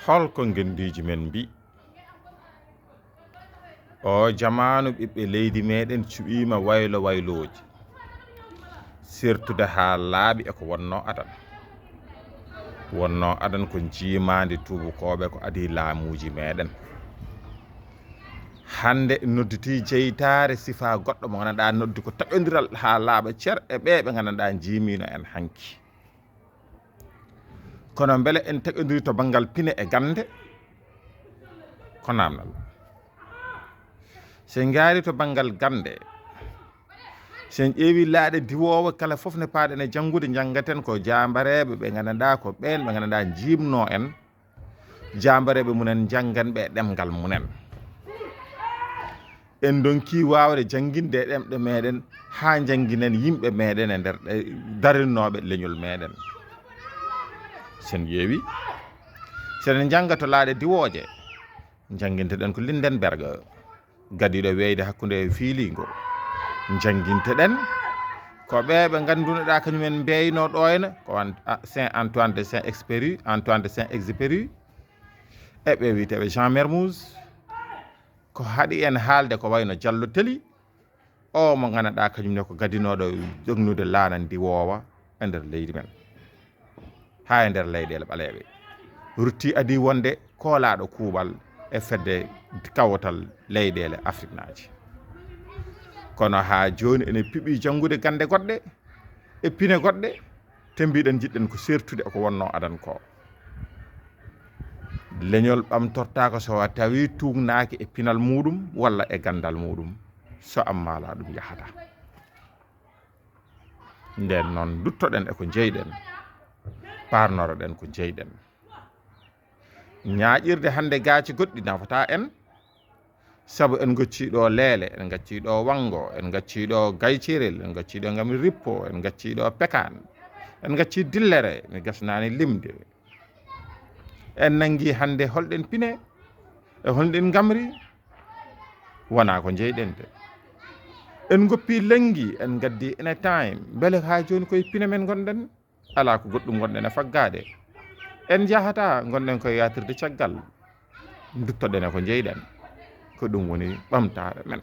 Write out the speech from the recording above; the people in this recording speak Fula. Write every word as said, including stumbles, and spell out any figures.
Holko ngendiiji men mbi? Oo jamaanu ɓiɓɓe leydi meɗen cuɓiima waylo waylooji. Sirtude haa laaɓi e ko wonnoo adan. Wonnoo adan ko njiimaandi tuubukooɓe ko adii laamuuji meɗen. Hannde nodditii jeytaare sifaa goɗɗo mo nganndanɗaa noddi ko taƴondiral haa laaɓa cer e ɓee ɓe nganndanɗaa njiimiino en hanki. Kono mbele en taƴondiri to banngal pine e gannde? Ko naamnal. So en ngaari to banngal gannde, so en ƴeewi laaɗe diwoowe kala fof ne paaɗen e janngude, njanngaten ko jaambareeɓe ɓe nganndanɗaa ko ɓeen ɓe nganndanɗaa njiimnoo en, jaambareeɓe mumen njanngan ɓe e ɗemngal mumen. En ndonki waawde jannginde e ɗemɗe meɗen haa njannginen yimɓe meɗen e nder ɗe darinnooɓe leñol meɗen. So en ƴeewi, so en njannga to laaɗe diwooje, njannginteɗen ko Lindenberg, gadiiɗo weeyde hakkunde fiiliingo. Njannginteɗen ko ɓee ɓe nganndunoɗaa kañumen mbeyno ɗooyna, ko an-, a-, Saint Antoine de Saint-Exupéry, Antoine de Saint-Exupéry, e ɓe wiyeteeɓe Jean Mermoz, ko haɗi en haalde ko wayno Jallo Teli, o mo nganndanɗaa kañum ne ko gadinooɗo jognude laana ndiwoowa e nder leydi men, haa e nder leyɗeele ɓaleeɓe. Ruttii adii wonde koolaaɗo kuuɓal e fedde kawtal leyɗeele Afriknaaji. Kono haa jooni ene piɓii janngude gannde goɗɗe e pine goɗɗe, te mbiɗen njiɗɗen ko seertude e ko wonnoo adan ko. Leñol ɓamtortaako so a tawii tuugnaaki e pinal muuɗum walla e ganndal muuɗum, so ammaa alaa ɗum yahataa. Ndeen noon, nduttoɗen e ko njeyɗen, paarnoroɗen ko njeyɗen. Ñaaƴirde hannde gaaci goɗɗi nafataa en, sabu en ngoccii ɗo leele, en ngaccii ɗo wanngo, en ngaccii ɗo gaycerel, en ngaccii ɗo ngam rippo, en ngaccii ɗo pekaan, en ngaccii dillere, mi gasnaani limde. En nanngi hannde holɗen pine e holɗen ngamri, wonaa ko njeyɗen de. En ngoppi lenngi, en ngaddi anytime, mbele haa jooni koye pine men ngonɗen? Alaa ko goɗɗum ngonɗen e faggaade. En njahataa, ngonɗen koye yaatirde caggal. Nduttoɗen e ko njeyɗen. Ko ɗum woni ɓamtaare men.